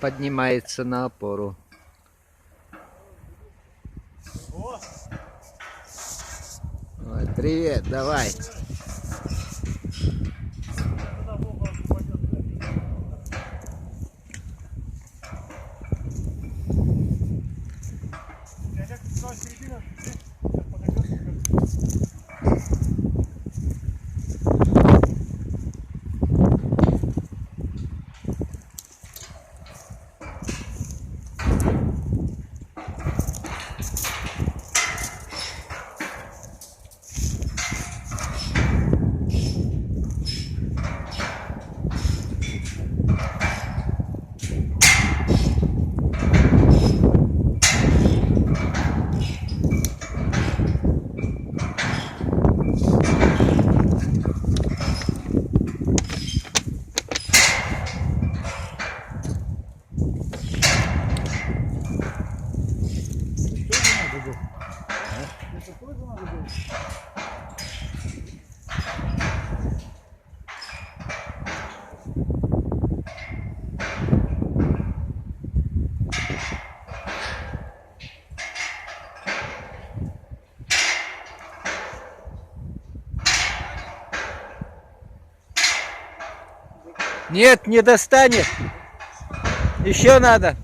Поднимается на опору. Ой, привет, давай. Нет, не достанет. Еще надо.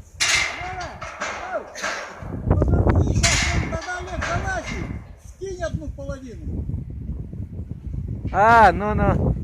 Подожди, сейчас он тогда Олег залазит. Скинь одну половину. А, ну-ну.